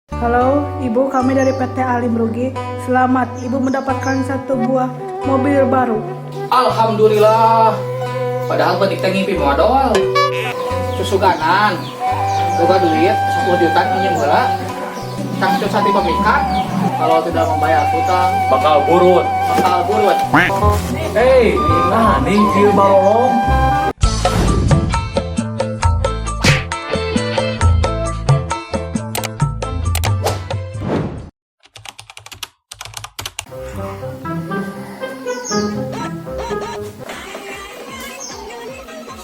Halo, Ibu, kami dari PT Alim Rugi. Selamat, Ibu mendapatkan satu buah mobil baru. Alhamdulillah. Padahal penting teh ngimpi modal. Susuganan. Boga duit 10 juta minjem heula. Cangcut sati pemikat. Kalau tidak membayar hutang, bakal burut. Bakal burut. Hei, nah nih kieu barolong.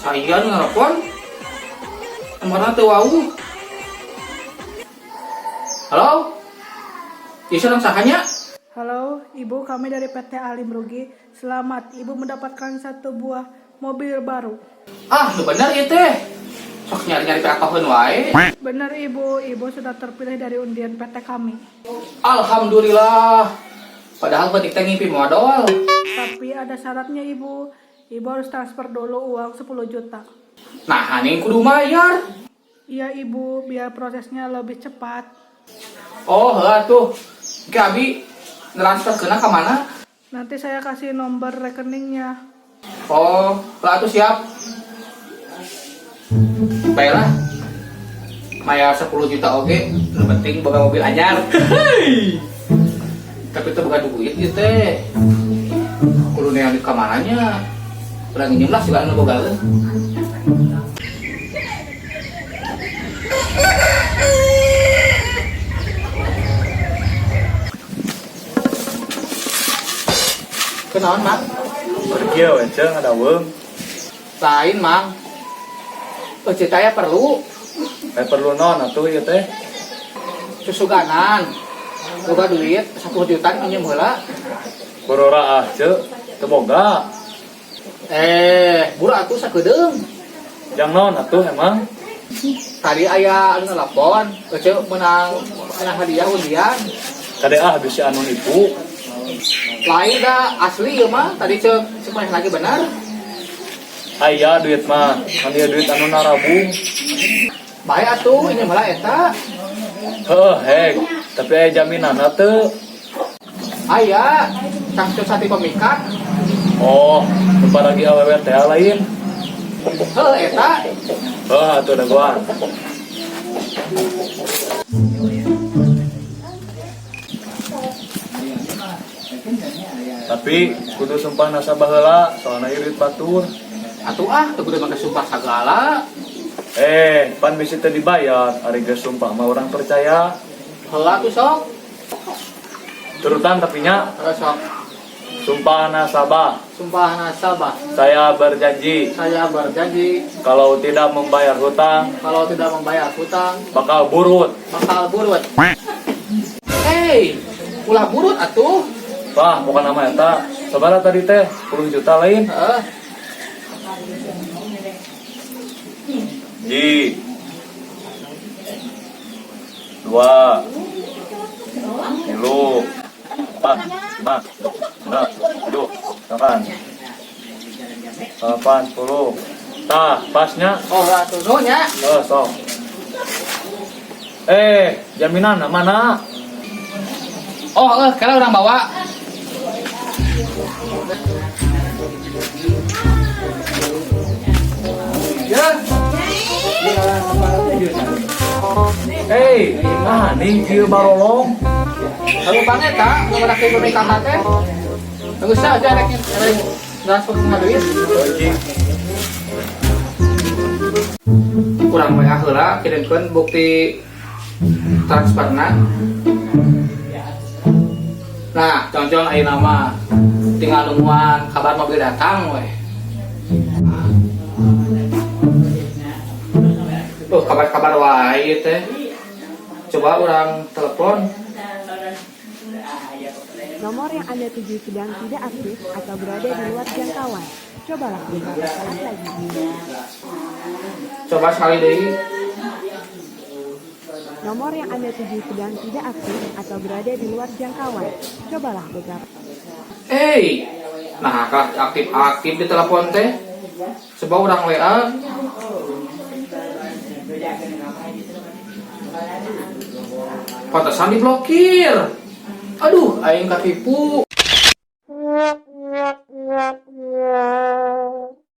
Saya nelpon. Nomornya teu wau. Halo? Ieu sareng saha nya? Halo, Ibu, kami dari PT Alim Rugi. Selamat, Ibu mendapatkan satu buah mobil baru. Ah, nu bener ieu teh. Sok nyari-nyari pirakoheun wae. Benar, Ibu, Ibu sudah terpilih dari undian PT kami. Alhamdulillah. Padahal penting teh ngimpi modal. Tapi ada syaratnya, Ibu. Ibu harus transfer dulu uang 10 juta. Nah, nih kudu bayar. Iya, Ibu, biar prosesnya lebih cepat. Oh, heuh tuh. Ke abi transfer kena ke mana? Nanti saya kasih nomor rekeningnya. Oh, lah tuh siap. Baiklah. Mayar 10 juta oke, nu penting boga mobil anyar. Tapi itu bukan duit ieu teh. Kudu neang di kamaranya. Urang nginjem lah segala nu bogaeun. Kenaon, Mang? Kieu we ceung ngadaweung. Lain, Mang. Oh, ceritanya perlu. Eh, perlu naon atuh ieu teh? Susuganan. Boga duit 10 juta minjem heula. Borora ah ceu, teu boga. Eh, buru atuh sakedeung. Jang naon atuh emang? Tadi aya anu nelpon, ece menang menang hadiah undian. Kade ah bisi anu nipu. Lain dah asli ieu mah, tadi cek cek maneh lagi benar. Aya duit mah, kan ieu duit anu narabung. Bae atuh ini heula eta. Heuh, heg, tapi aya jaminanna teu? Aya, cangcut sati pemikat. Oh, nu paragi awewe teh lain. Heuh eta. Heuh, atuh dagoan. Tapi kudu sumpah nasabah heula, soalna ieu duit batur. Atuh ah, teu kudu make sumpah sagala. Eh, pan bisi teu dibayar, ari geus sumpah mah orang percaya. Heula atuh sok. Turutan tapi nya. Heula sok. Sumpah nasabah. Sumpah nasabah. Saya berjanji. Saya berjanji. Kalau tidak membayar hutang. Kalau tidak membayar hutang. Bakal burut. Bakal burut. Hei, ulah burut atuh. Wah, bukan nama eta. Sabaraha tadi teh? 10 juta lain. Heeh. Ji. 2. 3. 4, 5, 6, 7, 8. 8, 10. Tah, pasnya. Oh, atuh nuhun nya. Oh, sok. Eh, jaminan mana? Oh, kalau orang bawa. Ya. Hei, nah nih kieu barolong. Kalau banget tak, nggak pernah kayak PKK teh. Nggak usah aja rek rek transfer ke duit. Kurang WA heula kirimkeun bukti transferna. Nah, concon ayeuna mah tinggal nungguan kabar mobil datang weh. Tuh kabar-kabar wae teh. Coba orang telepon. Nomor yang Anda tuju sedang tidak aktif atau berada di luar jangkauan. Cobalah beberapa saat lagi. Coba sekali deui. Nomor yang Anda tuju sedang tidak aktif atau berada di luar jangkauan. Cobalah beberapa. Hey, nah kalau aktif-aktif di telepon teh. Coba orang WA. Pantesan diblokir. Aduh, aing katipu.